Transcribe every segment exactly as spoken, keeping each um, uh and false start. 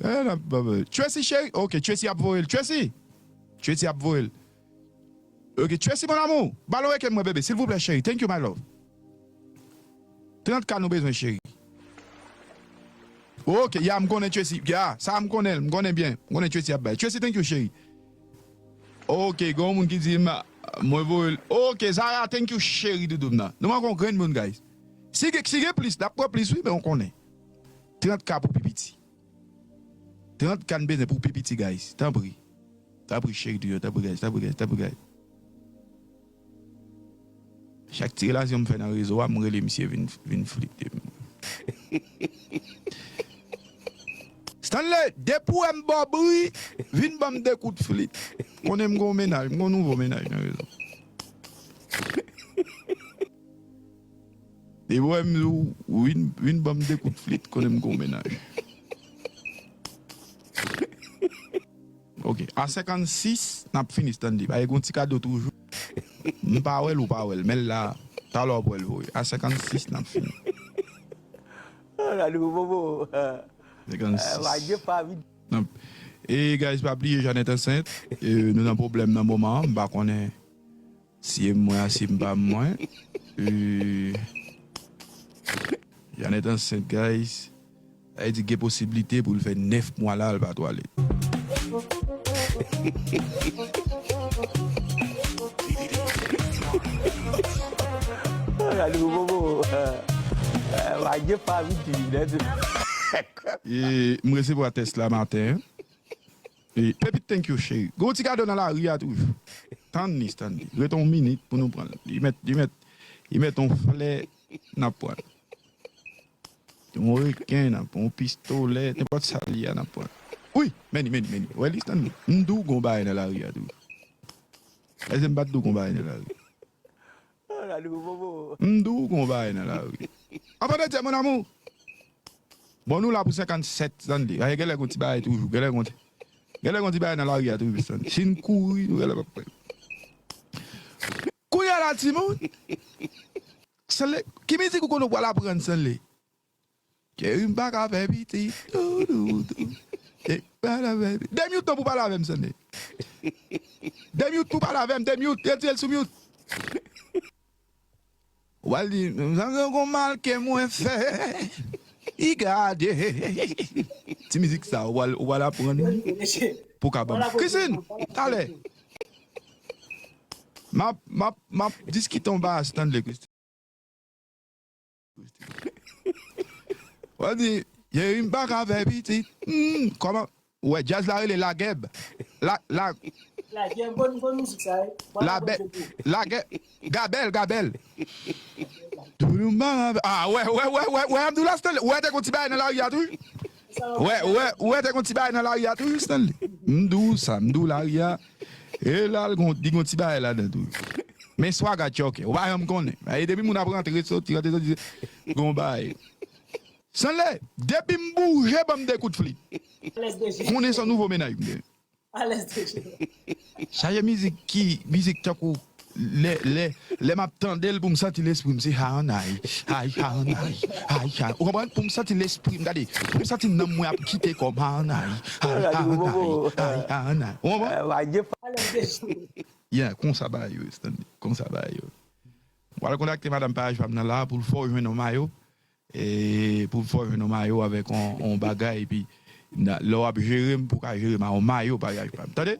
Eh, n ap, Tracy cheri. Ok, Tracy ap voye l. Tracy! Tracy ap voye l. Ok, Tracy, mon amour. Ba l yon reken mwen, bebe, silvouplè, cheri. Thank you, my love. Trant K nou bezwen, cheri. Ok, ya, m konnen Tracy. Ya, sa m konnen, m konnen byen. M konnen Tracy ap bay. Tracy, thank you, cheri. Ok, gen yon moun ki di m, mwen voye l. Ok, Zara, thank you, cheri, doudoum nan. Nou manke yon grenn moun, guys. Si gen, si gen plis, n ap pran plis, wi, men w konnen. Trant K pou pi piti. Trant K n bezwen pou pi piti, guys. Tanpri. Tanpri, cheri, touye, tanpri, guys, tanpri, guys, tanpri, guys. Chak ti relasyon m fè nan rezo a, m rele misye vin, vin flite m. Stanley, depi w wè m ba w bri, vin ban m de kout flit. Konnen m gon mennaj, m gon nouvo mennaj nan rezo. Depi w wè m di w, vin, vin ban m de kout flit, konnen m gon mennaj. Ok, a senkannsis, n ap fini Stanley. Pa gen yon ti kado toujou. M pa wè l, ou pa wè l. Men l la, talè w ap wè l voye. A senkannsis, n ap fini. Gade pou bobo. Senkannsis. N ap, e, guys, pa bliye Janet ansent. E, nou nan pwoblèm nan moman an. M pa konnen si e mwen a, si m pa mwen. E, Janet ansent, guys. Sa vle di gen posiblite pou l fè nèf mwa la, l pa twalèt. Gade pou bobo. Gade pa vit li. E, m resevwa tès la maten. E, Pepit, thank you, cheri. Gon ti kado nan lari a toujou. Tann li, Stanley. Rete yon minit pou nou pran l. Li mèt, li mèt, li mèt yon flè, n ap pran l. Yon reken, n ap pran yon pistolè, nenpòt sa li ye a, n ap pran l. Wi, men li, men li, men li. Wè li, Stanley. M di w gon bagay nan lari a toujou. Èske m pa t di w gon bagay nan lari? M di w gon bagay nan lari. Anfan de Dye, mon amour. Bon, nou la pou senkannsèt, Stanley. Ay, genlè gon ti bagay toujou. Genlè gon ti, genlè gon ti bagay nan lari a toujou, Stanley. Si n kouri, nou genlè p ap pran. Kounye a la, timoun. Stanley, ki mizik ou konnen w pral aprann, Stanley? Cheri, m pa ka fè pitit. Dou, dou, dou. Cheri, m pa ka fè pitit. De minit non pou pale avè m, Stanley. De minit pou pale avè m, de minit. Retire l sou mute. Ou pral di, m santi gon mal ke mwen fè. I gade. Ti mizik sa, ou pral, ou pral aprann li pou ka ban m. Christine, talè. M ap, m ap, m ap diskite yon bagay, Stanley, Christine. W ap di, Jerry, m pa ka fè pitit. Hmm, kòman? Ou wè, djaz la rele Lagèb. La, la, Lagèb, bon, bon mizik sa, wi. Bon, Labè-, bon, bon. Lagè-, Gabèl, Gabèl. Tounou m pa ka fè, ah, wè, wè, wè, wè, wè, Abdoula Stanley. Wè, te gon ti bagay nan lari a tou. Wè, wè, wè, te gon ti bagay nan lari a tou, Stanley. M di w sa, m di w lari a. E la, l gon, li gon ti bagay ladan tou. Men swaga tchòkè. Ou pa janm konnen. E depi moun ap rantre, soti, rantre, soti, gon bagay. Stanley, depi m bouje, ban m de kout flit. Konnen se yon nouvo mennaj m gen. Alèz deja. Chaje mizik ki, mizik tankou lè, lè, lè m ap tande l pou m santi lespri m se ha ann ay, ay, ha ann ay, ay, ha. Ou konprann? Pou m santi lespri m, gade, pou m santi nanm mwen ap kite kò m, ha ann ay, ay, ha ann ay, ay, ha ann ay. Ou konprann? Alèz deja. Yeah, konsa bagay yo, Stanley. Konsa bagay yo. M pral kontakte madanm payaj pa m nan la pou l fè w jwenn yon mayo. E pou l fè w jwenn yon mayo avèk yon, yon bagay, epi na-, lè w ap jere m, pou w ka jere m a yon mayo payaj pa m. Tande?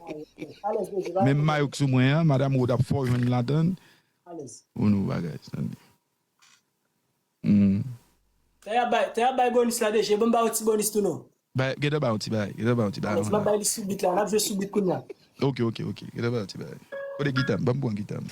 Menm mayo k sou mwen an, madanm Rod ap fè w jwenn ladan l. Pou nou bagay, tande. Hmm. Tè ap bay, tè ap bay bonis la deja, ban m ba yon ti bonis tou non. Bay, gentan bay yon ti bagay, gentan bay yon ti bagay. Alex, m ap bay li sou beat la, n ap jwe sou beat kounya. Ok, ok, ok, gentan bay yon ti bagay. Kote gita m? Ban m pran gita m.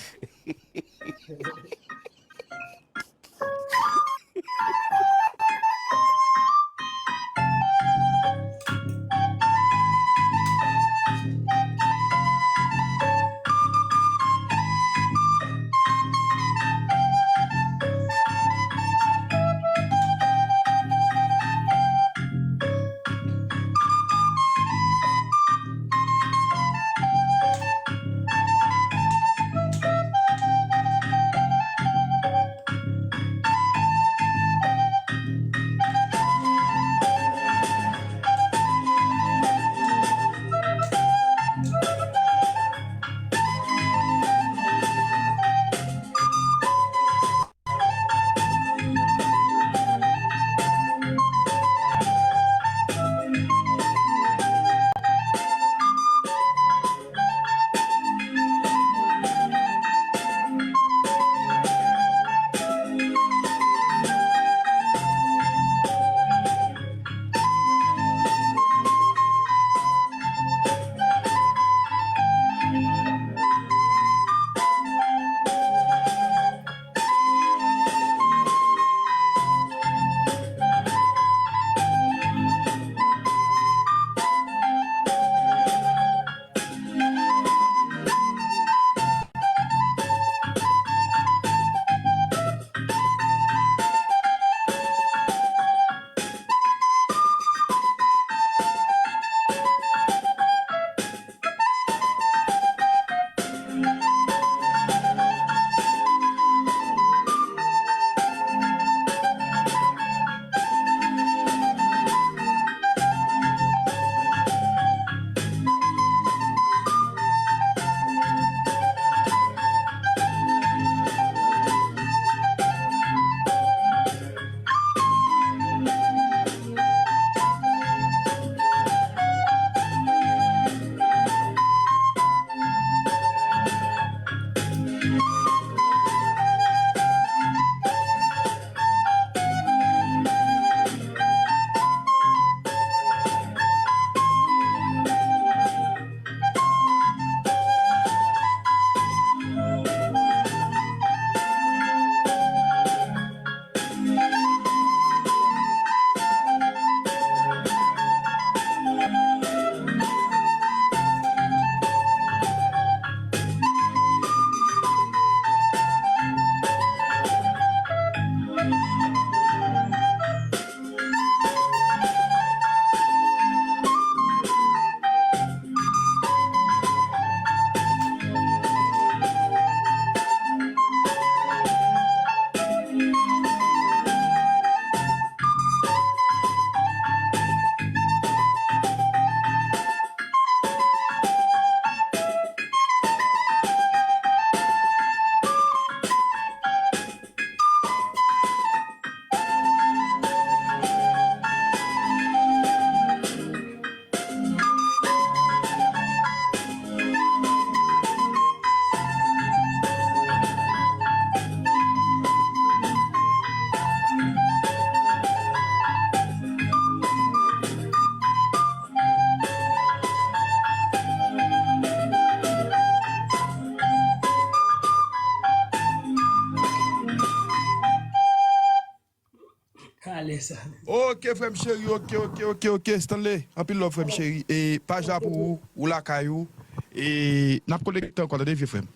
Ok, frè m cheri, ok, ok, ok, ok, Stanley, anpil love, frè m cheri. E paj la pou ou, ou lakay ou. E n ap konekte ankò, tande, vye frè m.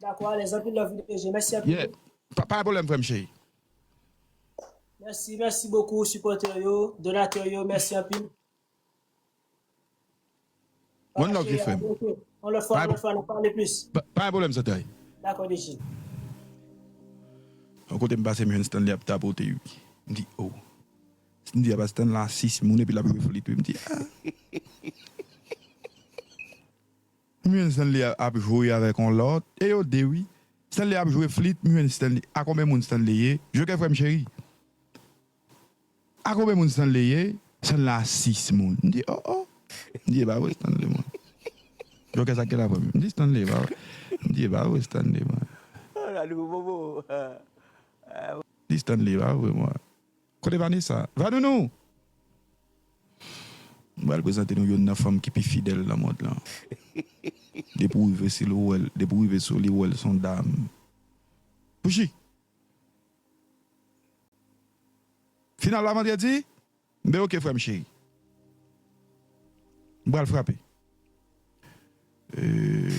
Dakò, alèz, anpil love, V D G. Mèsi anpil. Yeah. Pa, pa gen pwoblèm, frè m cheri. Mèsi, mèsi bokou, sipòtè yo, donatè yo, mèsi anpil. One love, vye frè m. Ok. Yon lòt fwa, yon lòt fwa, n ap pale plis. Pa, pa gen pwoblèm, Stanley. Dakò, D J. Yon kote m pase, m jwenn Stanley ap tapote, wi. M di, oh. M di, apa Stanley la sis moun, epi l ap jwe flit, wi. M di, ah. M jwenn Stanley ap jwe avèk yon lòt. E yo de, wi. Stanley ap jwe flit, m jwenn Stanley. A konbyen moun Stanley ye? Jokè, frè m cheri. A konbyen moun Stanley ye? Stanley a sis moun. M di, oh, oh. M di, e pa vre, Stanley, mwen. Jokè, sa k gen la, frè m? M di, Stanley, e pa vre. M di, e pa vre, Stanley, mwen. M di, Stanley, e pa vre, mwen. Kote Vanessa? Vanounou! M pral prezante nou youn nan fanm ki pi fidèl nan mond lan. Depi w rive sou li, w wè l, depi w rive sou li, w wè l se yon dam. Pouchi! Final la vandredi? Ben, ok, frè m cheri. M pral frape. Euh,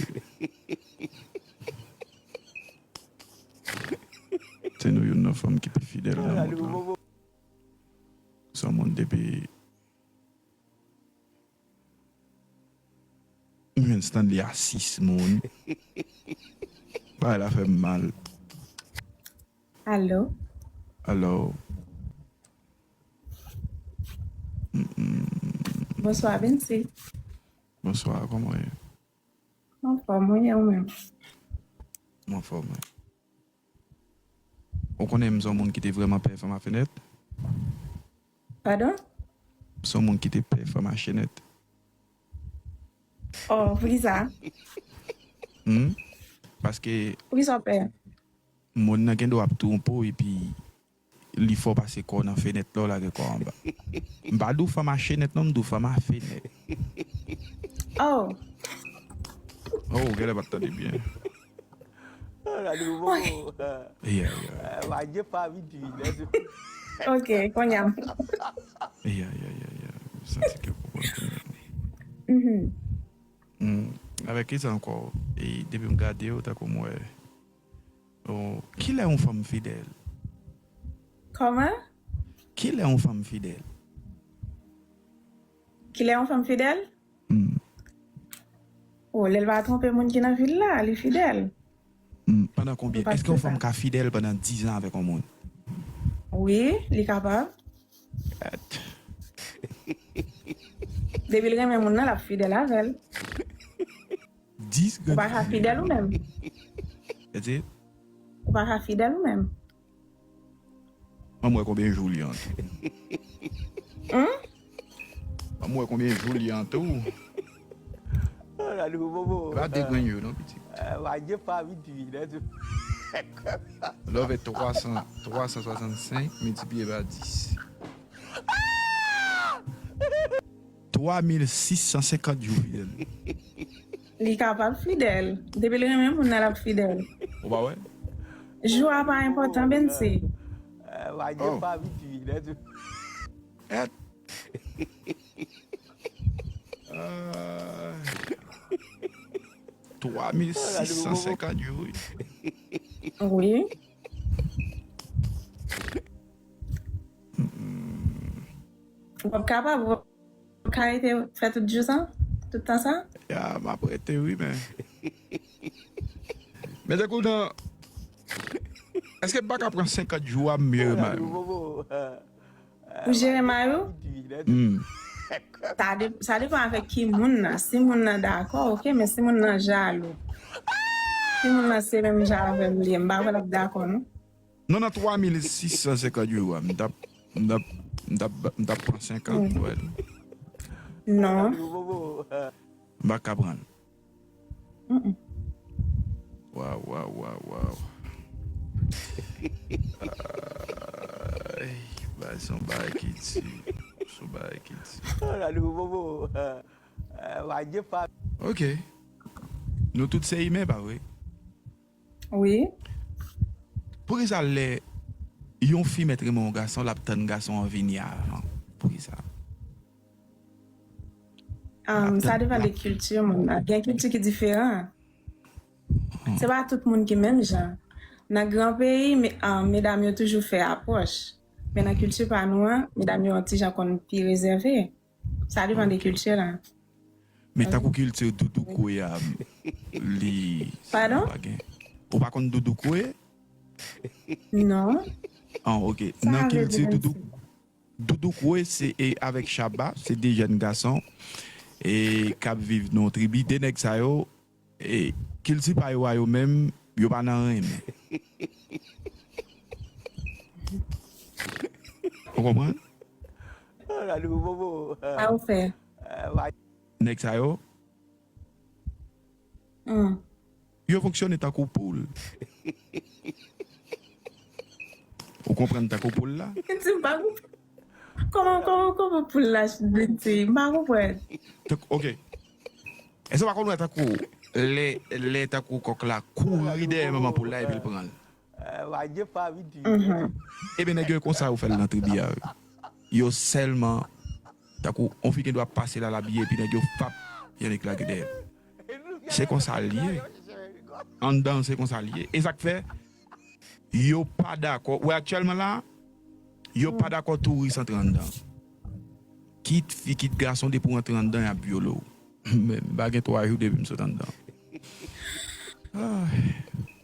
se nou youn nan fanm ki pi fidèl nan mond lan. Se yon moun depi m jwenn Stanley a sis moun. Bagay la fè m mal. Alo? Alo? Mm, mm. Bonswa, Bensi. Bonswa, kòman w ye? Anfòm, wi, e ou menm? M anfòm, wi. Ou konnen m se yon moun ki te vrèman pè fanm a fenèt? Padon? M se yon moun ki te pè fanm a chenèt. Oh, poukisa? Hmm? Paske Poukisa w pè? Moun nan gen dwa ap twonpe w epi li fè w pase kò w nan fenèt la, w lage kò w anba. M pa di w fanm a chenèt non, m di w fanm a fenèt. Oh. Oh, ou genlè pa t tande byen. Gade yon bobo. Yeah, yeah. Ok, kounye a. Yeah, yeah, yeah, yeah. M santi ke w konprann kounye a. Mhm. Hmm, avèk kisa ankò? E depi m gade w, tankou m wè. Oh, kilè yon fanm fidèl? Kòman? Kilè yon fanm fidèl? Kilè yon fanm fidèl? Hmm. Oh, lè l pa twonpe moun ki nan vi l la, li fidèl. Hmm, pandan konbyen? Èske yon fanm ka fidèl pandan diz an avèk yon moun? Wi, li kapab. Depi l renmen moun nan, l ap fidèl avè l. Dis grenn. Ou pa ka fidèl ou menm? Eti? Ou pa ka fidèl ou menm? An m wè konbyen jou li an tou. Hmm? An m wè konbyen jou li an tou. Gade pou bobo. E pa de grenn jou non, pitit. Love twa san, twa san swasannsenk miltipliye pa dis. Twa mil sis san senkant jou fidèl. Li kapab fidèl. Depi l renmen moun nan, l ap fidèl. Ou pa wè? Jou a pa enpòtan, Bensi. Oh. Et. Euh, twa mil sis san senkant jou, wi. Wi. Mm. W ap kapab, w ap ka rete fè tout jou sa? Tout tan sa? Ya, m ap rete, wi, men. Men tankou nan, èske m pa ka pran senkant jou a m jere may ou? Pou jere may ou? Hmm. Sa de-, sa depann avèk ki moun nan. Si moun nan dakò, ok, men si moun nan jalou, si moun nan se menm jan avè m li ye, m pa kwè l ap dakò, non. Non, nan twa mil sis san senkant jou a, m t ap, m t ap, m t ap, m t ap pran senkant pou wè l. Non. M pa ka pran l. Mm-mm. Waw, waw, waw, waw. Ay, bay, se yon bagay ki di. Se yon bagay ki di. Ok. Nou tout se imen, pa vre? Wi. Poukisa lè yon fi mèt renmen yon gason, l ap tann gason an vini avan? Poukisa? Um, sa depann de kilti moun nan. Gen kilti ki diferan. Se pa tout moun ki menm jan. Nan gran peyi, me- um, medam yo toujou fè apwòch. Men nan kilti pa nou an, medam yo yon ti jan konn pi rezève. Sa depann de kilti la. Men tankou kilti doudou kwe a, li... Pardon? Pa gen. Ou pa konn doudou kwe? Non. Ah, ok. Sa Nan vle di kilti menm doudou, si. Doudou kwe se e avèk Shabba, se de jèn gason e k ap viv nan yon tribi. De nèg sa yo, e kilti pa yo a yo menm, yo pa nan renmen. Ou konprann? Gade pou bobo. Sa ou fè? Nèg sa yo, Hmm. yo fonksyone tankou poul. Ou konprann tankou poul la? Di m pa konprann. Kòman, kòman, kòman poul la di? M pa konprann. Tank- ok. Èske w pa konn wè tankou lè, lè tankou kòk la kouri dèyè manman poul la epi l pran l? Wadye pa vin di. Mhm. Ebyen, nèg yo konsa yo fè l nan tribi a. Yo sèlman, tankou, on fi gen dwa pase la, l abiye, epi nèg yo pap, Yannick lage dèyè. Se konsa l ye. Anndan, se konsa l ye. E sa k fè, yo pa dakò. Wè, aktyèlman la, yo pa dakò touris antre anndan. Kit fi, kit gason, depi w antre anndan, y ap vyole w. Men, m pa gen twa jou depi m sot anndan. Ah.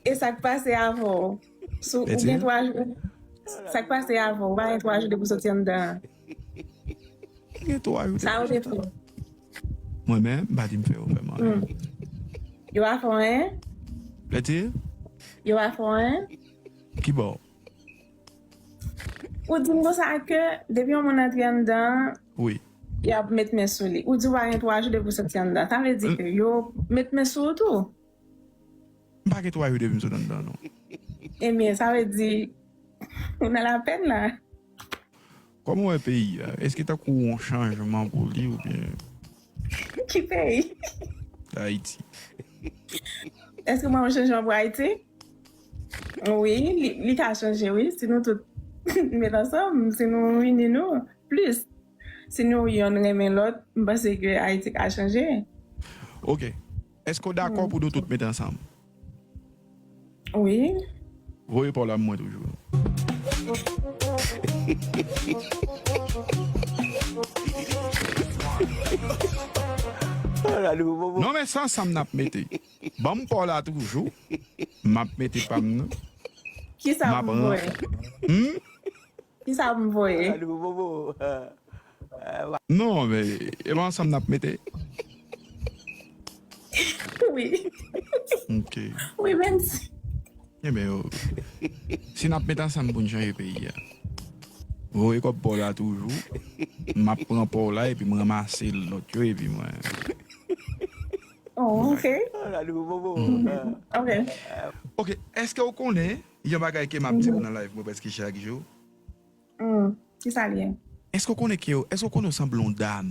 E sa k pase avè w? Si w Eti? Gen twa jou. Sa k pase avè w? Ou pa gen twa jou depi w soti anndan an. Gen twa jou Sa yo depi te m sot fè. Anndan. Mwen menm, m pa di m fè yo fè m anyen. Yo pa fè w anyen? Eti? Yo pa fè w anyen? Ki bò? Ou di m konsa ke depi yon moun antre anndan, Wi. Y ap met men sou li. Ou di w pa gen twa jou depi w soti anndan. Sa vle di ke yo met men sou ou tou. M pa gen twa jou depi m sot anndan, non. Ebyen, sa vle di, ou nan lapèn la. Kòman w wè peyi a? Èske tankou yon chanjman pou li oubyen Ki peyi? Ayiti? Èske mwen yon chanjman pou Ayiti? Wi, li, li ka chanje, wi. Si nou tout met ansanm, si nou ini nou plis, si nou yonn renmen lòt, m panse ke Ayiti ka chanje. Ok. Èske w dakò pou nou tout met ansanm? Wi. Voye pa w la mwen toujou. Non, men se ansanm n ap mete. Ban m pa w la toujou. M ap mete pa m nan. Kisa M ap pou m voye? Hmm? Kisa pou m voye? Non, men e pa ansanm n ap mete. Wi. Ok. Wi, menm si. Ebyen, yo. Si n ap met ansanm pou n chanje peyi a, voye kòb pa w la toujou. M ap pran pa w la epi m ranmase lòt yo epi mwen. Oh, ok. Gade pou bobo. Ok. Ok, èske w konnen yon bagay ke m ap di w nan live mwen prèske chak jou? Hmm. Kisa l ye? Èske w konnen ke, èske w konnen w sanble yon dam?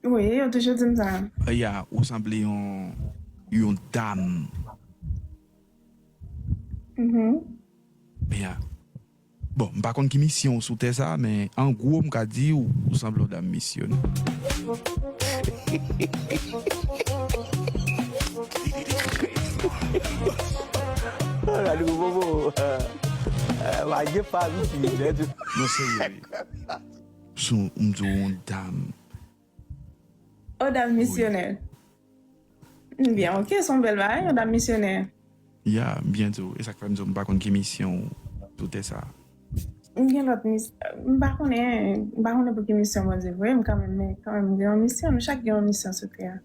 Wi, yo toujou di m sa. Ya, ou sanble yon, yon dam. Mhm. Ya. Bon, m pa konn ki misyon w sou tè sa, men an gwo, m ka di w, ou sanble yon dam misyonè. Gade pou bobo. Wadye pa vin di. Non, serye, wi. Sou, m di w yon dam. O dam misyonè. Byen, ok, se yon bèl bagay, yon dam misyonè. Ya, m byen di w. E sa k fè m di w, m pa konn ki misyon w sou tè sa. M gen lòt misyon. M pa konnen, m pa konnen pou ki misyon Bondye voye m kanmenm, men kanmenm, m gen yon misyon. Nou chak gen yon misyon sou tè a.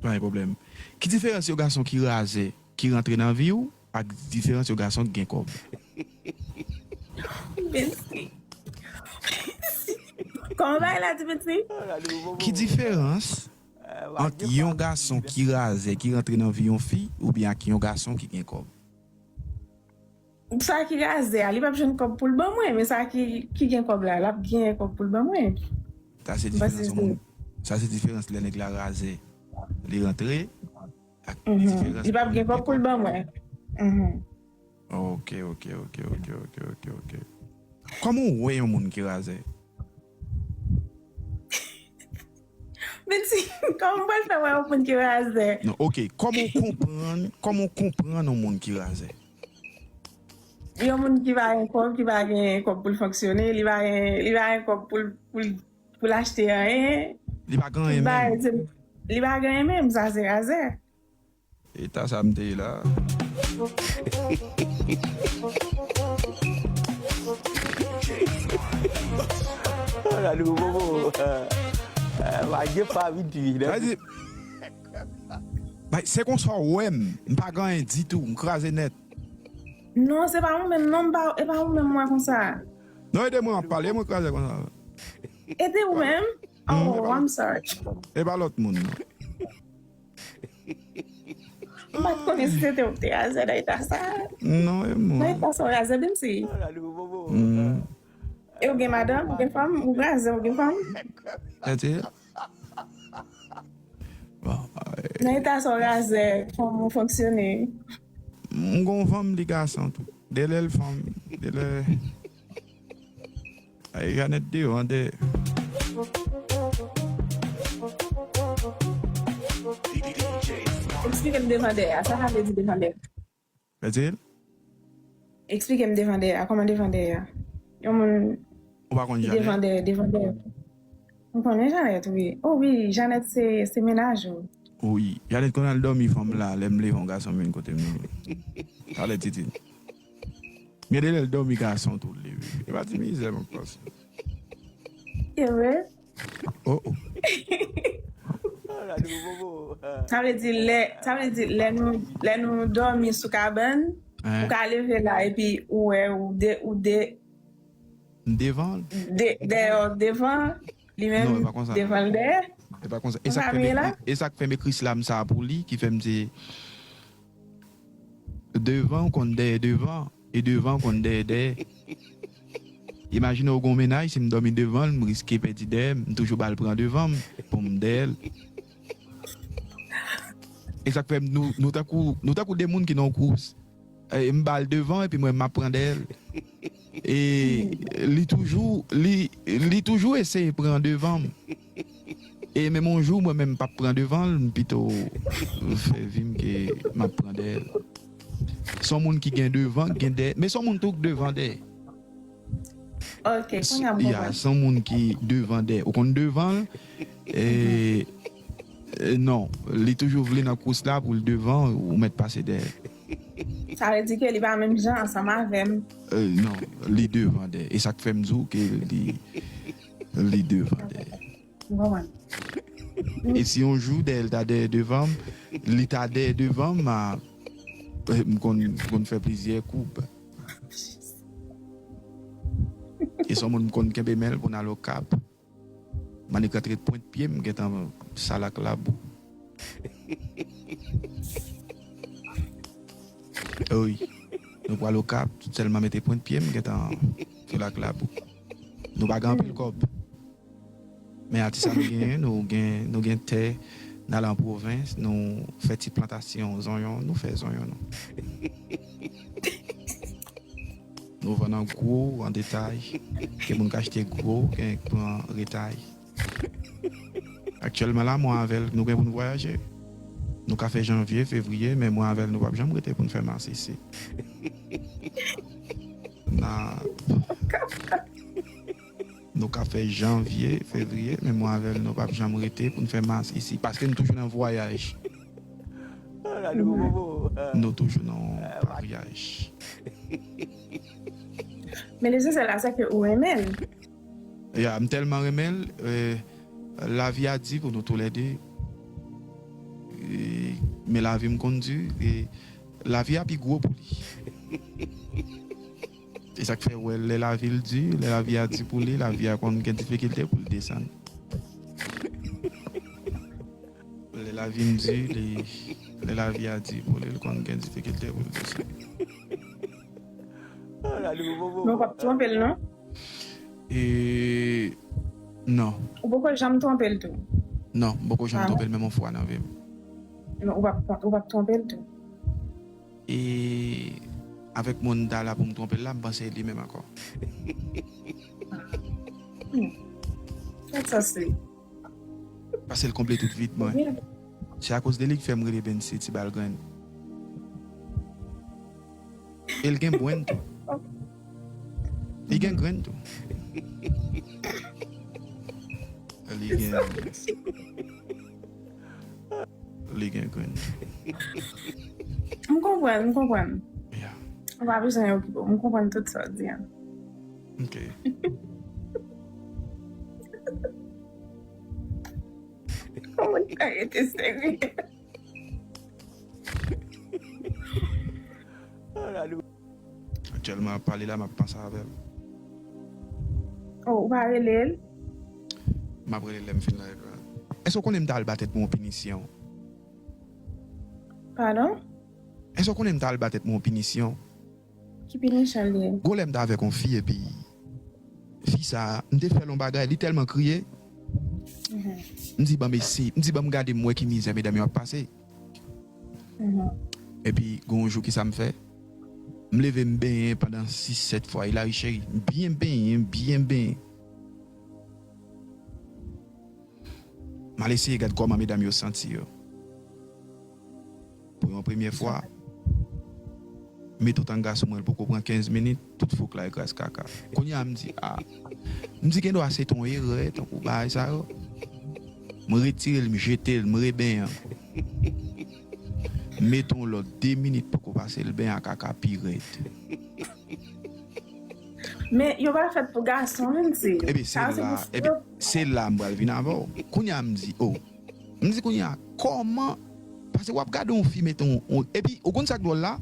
Pa gen pwoblèm. Ki diferans yon gason ki razè, ki rantre nan vi w, ak diferans yon gason ki gen kòb? Mèsi. Kòman bagay la di, Piti? Ki diferans ant yon gason ki razè, ki rantre nan vi yon fi, oubyen ak yon gason ki gen kòb? Sa ki razè a, li p ap jwenn kòb pou l ban mwen, men sa ki, ki gen kòb la, l ap gen kòb pou l ban mwen. Sa se M panse diferans yon se moun. Sa se diferans lè nèg la razè. Li rantre ak Mhm. diferans Li p ap gen kòb pou l ban mwen. Mhm. Ok, ok, ok, ok, ok, ok, ok. Kòman w wè yon moun ki razè? Menti, kòman mwen fè wè yon moun ki razè? Non, ok. Kòman w konprann, kòman w konprann yon moun ki razè? Yon moun ki pa gen kòb, ki pa gen kòb pou l fonksyone, li pa gen, li pa gen kòb pou l, pou l, pou l achte anyen. Li pa gen anyen menm. Li pa gen anyen menm, sa se razè. Eta sa m te ye la. Gade bobo. Wage pa vin pi. Bay, se konsa w wè m, m pa gen anyen ditou, m kraze nèt. Non, se pa ou menm, non, m pa, e pa ou menm mwen konsa. Non, ede mwen ap pale, mwen kraze konsa. Ede ou menm? Oh, I'm sorry. E pa lòt moun, non. M pa t konnen si se te ou k te razè nan eta sa. Non, e mwen. Nan eta sa w razè, menm si. E ou gen madanm, ou gen fanm, ou razè, ou gen fanm. Ete? Nan eta sa w razè, kòman w fonksyone? M gon fanm, li gason tou. Delè l fanm, delè. Ay, Janèt devan dèyè. Eksplike m devan dèyè a. Sa sa vle di devan dèyè? Ete? Eksplike m devan dèyè a. Kòman devan dèyè a? Yon moun Ou pa konn ki Janèt? Devan dèyè, devan dèyè. M konnen Janèt, wi. Oh wi, Janèt se, se mennaj ou. Wi. Janèt konn al dòmi fanm la, lè m leve yon gason vin kote m nan. Talè titi. Gen de lè l dòmi gason tou l leve. E pa ti mizè m ap pase. E vre? Oh, oh. Sa vle di lè, sa vle di lè nou, lè nou dòmi sou kabann, ou ka leve la epi ou wè ou de, ou de, M devan l. de, dèyè w devan, li Non, e menm pa konsa. Devan l dèyè. E pa konsa. E Konsa sa k fè vre m la? E sa k fè m ekri slam sa a pou li, ki fè m se devan konn dèyè devan, e devan konn dèyè dèyè. Imajine w gon mennaj, si m dòmi devan l, m riske pèdi dèyè m, m toujou ba l pran devan m pou m dèyè l. E sa k fè m, nou, nou tankou, nou tankou de moun ki nan yon kous. E m ba l devan epi mwen m ap pran dèyè l. E li toujou, li, li toujou eseye pran devan m. E menm yon jou, mwen menm m p ap pran devan l, m pito fè vi m ke m ap pran dèyè l. Se yon moun ki gen devan, ki gen dèyè, men se yon moun tou k devan dèyè. Ok, kounye a m Ya, konprann. Se yon moun ki devan dèyè. Ou konn devan l, e, e, non, li toujou vle nan kous la pou l devan, ou mèt pase dèyè. Sa vle di ke li pa menm jan ansanm avè m. E, non, li devan dèyè. E sa k fè m di w ke li, li devan dèyè. M konprann. E si yon jou dèyè l ta dèyè devan m, li ta dèyè devan m, a, e, m konn, m konn fè plizyè koub. E se yon moun m konn kenbe men l pou n al Okap. M annik rantre pwent pye m, m gentan sal ak labou. Wi. Nou pral Okap, sèlman mete pwent pye m, m gentan sal ak labou. Nou pa gen anpil kòb. Men atis sa nou genyen, nou gen, nou gen tè, n al an pwovens, nou fè ti plantasyon zonyon, nou fè zonyon nou. Nou vann an gwo, an detay. Gen moun k achte gwo, gen k pran retay. Aktyèlman la, mwen avè l, nou gen pou n vwayaje. Nou ka fè janvye, fevriye, men mwen avè l, nou p ap janm rete pou n fè mas isi. Na, nou ka fè janvye, fevriye, men mwen avè l, nou p ap janm rete pou n fè mas isi. Paske n toujou nan vwayaj. Nou toujou nan vwayaj. Men lesansyèl la, se ke ou renmen l. Ya, m tèlman renmen l, e, lavi a di pou nou toulède. E, men lavi m konn di, e, lavi a pi gwo pou li. E sa k fè, wè, lè lavi l di, lè lavi a di pou li, lavi a konn gen difikilte pou l desann. Lè lavi m di, li, lè lavi a di pou li, l konn gen difikilte pou l desann. Men w p ap twonpe l, non? E, non. Ou poko janm twonpe l tou? Non, m poko janm twonpe l menm yon fwa nan vi m. Non, ou p ap, ou p ap twonpe l tou? E avèk moun m ta la pou m twonpe l la, m panse li menm ankò. Fè sa se. Paske l konble tout vid mwen. Se akoz de li k fè m rele Bensi ti bal grenn. E l gen bwenn tou. Li gen grenn tou. Li gen. Li gen grenn. M konprann, m konprann. Yeah. Ou pa bezwen okipe w. M konprann tout sa w di a. Ok. Kòman w ka rete serye? Aktyèlman, ap pale la, m ap panse avè l. Oh, ou pa rele l? M ap rele l lè m fin live la. Èske w konnen m t al ba tèt mwen yon pinisyon? Padon? Èske w konnen m t al ba tèt mwen yon pinisyon? Ki pinisyon l ye? Gwo lè m t avèk yon fi epi fi sa, m te fè l yon bagay, li tèlman kriye. M di, "Ban m eseye." M di, "Ban m gade m wè ki mizè medam yo ap pase." Epi, gen yon jou, ki sa m fè? M leve, m benyen pandan sis, sèt fwa. E la, wi, cheri, m byen benyen, m byen benyen. M al eseye gad kòman medam yo santi yo. Pou yon premye fwa, m mete yon tanga sou mwen, l poko pran kenz minit, tout fouk la ekraz kaka. Kounye a, m di, a. M di, "Gendwa se t yon erè, tankou bagay sa yo." M retire l, m jete l, m rebenyen ankò. M mete yon lòt de minit, poko pase, l benyen a kaka pi rèd. Men yo pa fèt pou gason, menm si. Ebyen, se la, ebyen, se la m pral vin avè w. Kounye a, m di, o. M di kounye a, kòman? Paske w ap gade yon fi mete yon, yon, epi, ou konn sa k dwòl la?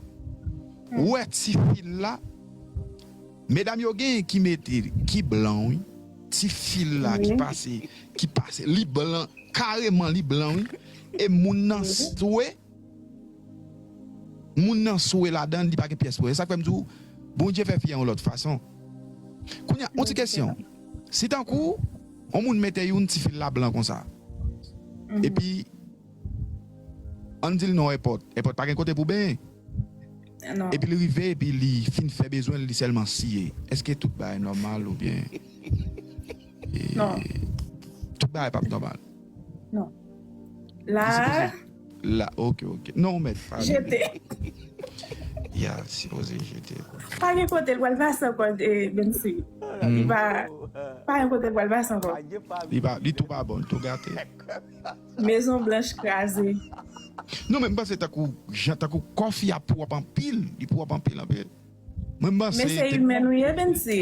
Ou wè ti fil la? Medam yo genyen ki mete, ki blan, wi. Ti fil la ki pase, ki pase, li blan, kareman li blan, wi. E moun nan swe, moun nan swe ladan, li pa gen pyès pwoblèm. E sa k fè m di w, Bondye fè fi a yon lòt fason. Kounye a, yon ti kesyon. Si tankou, yon moun mete youn ti fil la blan konsa, epi, ann di l non, enpòt, enpòt pa gen kote pou benyen. Non. Epi l rive, epi li fin fè bezwen l, li sèlman siye. Èske tout bagay nòmal oubyen, e, tout bagay p ap nòmal? Non. La, la, ok, ok. Non, mèt, pa jete. Ya, sipoze jete. Pa gen kote l pral pase ankò, e, Bensi. Li pa, pa gen kote l pral pase ankò. Li pa, li tou pa bon, li tou gate. Mezon Blanch kraze. Non, men m panse tankou, jan, tankou kò fi a pwòp anpil, li pwòp anpil, anpil. Mwen, m panse. Men se imèn ou ye, Bensi.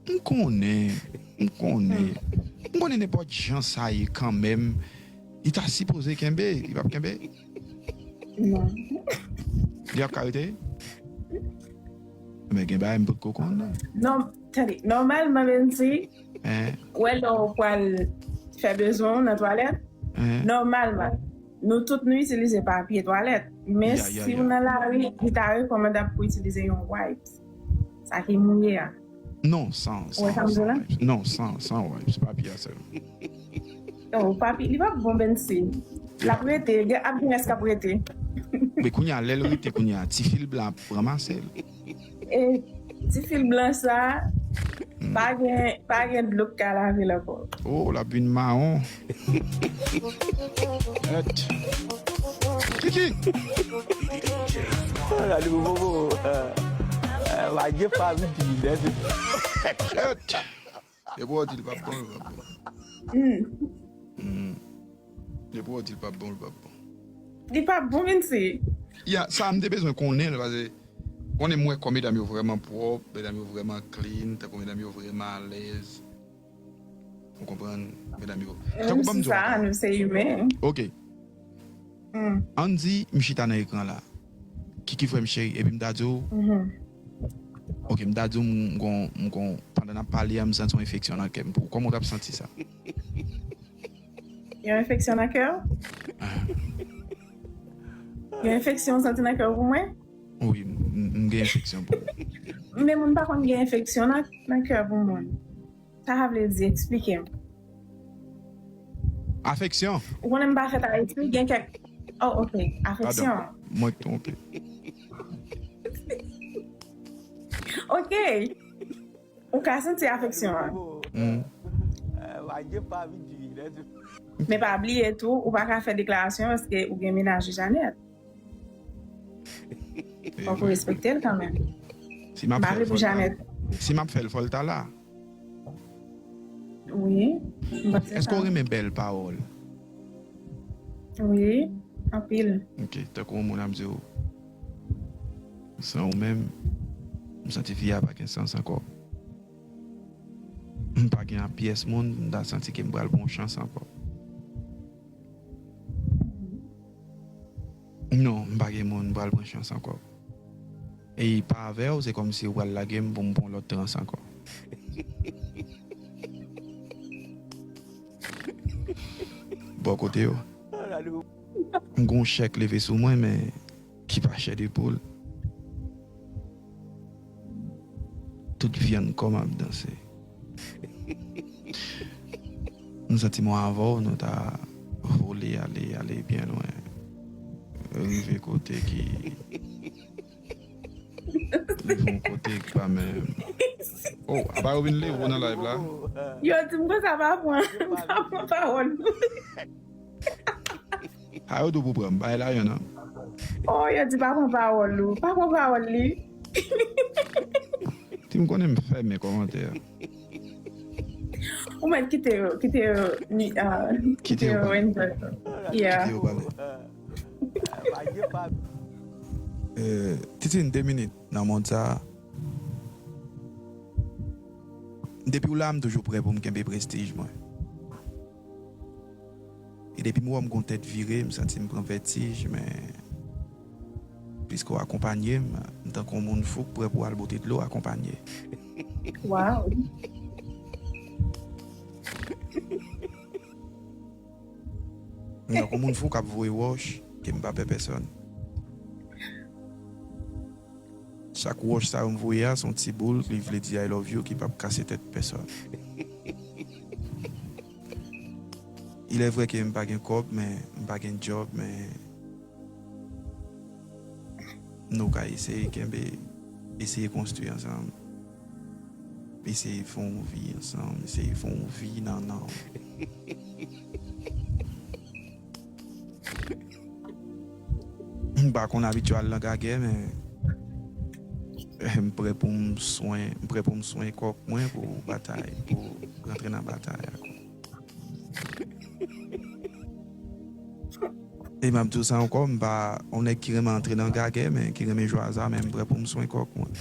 M konnen, m konnen. M konnen nenpòt jan sa ye kanmenm, li ta sipoze kenbe, li p ap kenbe? Non. Li ap ka rete? Men gen bagay m potko konn non. Non, tande, nòmalman, Bensi, ou wè lè w pral fè bezwen w nan twalèt, nòmalman, nou tout nou itilize papye twalèt. Men si w nan lari, li ta rekòmandab pou w itilize yon wipes. Sa ki mouye a. Non, san, san wipes. Non, san, san wipes. Papye a sèlman. Oh, papye, li p ap bon, Bensi. L ap rete, gen ap gen lès k ap rete. Men kounye a, lè l rete kounye a, ti fil blan ap ranmase l. E ti fil blan sa, pa gen, pa gen dlo k ka lave l ankò. Oh, l ap vin mawon. Kiki! Gade pou bobo. Wa je pa vin ti bidè. Depi w di l p ap bon, l p ap bon. Depi w di l p ap bon, l p ap bon. Li p ap bon, Bensi. Ya, sa m te bezwen konnen l, paske konnen m wè kò medam yo vrèman pwòp, medam yo vrèman clean, tankou medam yo vrèman alèz. Ou konprann, medam yo. Tankou ban m di w sa, nou se imen. Ok. Ann di, m chita nan ekran la. Kiki frè m cheri, epi m ta di w, ok, m ta di w, m gon, m gon, pandan n ap pale a, m santi yon enfeksyon nan kè m. Pou, kòman w t ap santi sa? Yon enfeksyon nan kè w? Yon enfeksyon w santi nan kè w pou mwen? Wi, m, m gen enfeksyon pou ou. Men moun pa konn gen enfeksyon nan, nan kè pou moun. Sa sa vle di? Eksplike m. Afeksyon. Ou konnen m pa fèt Ayiti, gen kèk, oh, ok. Afeksyon. Padon, mwen k twonpe. Ok. Ou ka santi afeksyon an. Men pa bliye tou, ou pa ka fè deklarasyon paske ou gen mennaj Janet. Fòk ou respekte l kanmenm. Si m ap fè l, fò l ta la. Wi, m panse sa. Èske w renmen bèl pawòl? Wi, anpil. Ok, tankou yon moun ap di w, san ou menm, m santi fi a pa gen sans ankò. M pa gen pyès moun, m ta santi ke m pral pran yon chans ankò. Non, m pa gen moun m pral pran chans ankò. E pa avè w, se kòmsi w pral lage m pou m pran lòt trans ankò. Bò kote yo. M gon chèk leve sou mwen, men ki pa chè de poul. Tout vyann kò m ap danse. M santi mwen avè w, nou ta vole ale, ale byen lwen. Rive kote ki Li pou yon kote ki pa menm. Oh, apa yo vin leve w nan live la? Yo di m konsa pa pran, pa pran pawòl nou. Ha, yo di w pou pran, bay la yon nan. Oh, yo di pa pran pawòl ou, pa pran pawòl li. Si m konnen m fèmen kòmantè. Ou mèt kite yo, kite yo, ni- ah, kite yo enjoy. Yeah. Kite yo pale. Eh, Titine, de minit nan mond sa. Depi w la, m toujou prè pou m kenbe prestij mwen. E depi m wè w, m gon tèt vire, m santi m pran vètij, men piske w akonpanye m, m tankou yon moun fou k prè pou al bote dlo akonpanye. Wow. M tankou moun fou k ap voye wòch, ke m pa pè pèsòn. Chak wòch sa yo m voye a, se yon ti boul ki vle di I love you, ki p ap kase tèt pèsòn. Il est vrai ke m pa gen kòb, men m pa gen djòb, men nou ka eseye kenbe, eseye konstwi ansanm. Eseye fè yon vi ansanm, eseye fè yon vi nan nan. M pa konn abitye al nan gagè, men m prè pou m swen, m prè pou m swen kòk mwen pou batay, pou rantre nan batay la. E m ap di w sa ankò, m pa yon nèg ki renmen antre nan gagè, men ki renmen jwe aza, men m prè pou m swen kòk mwen.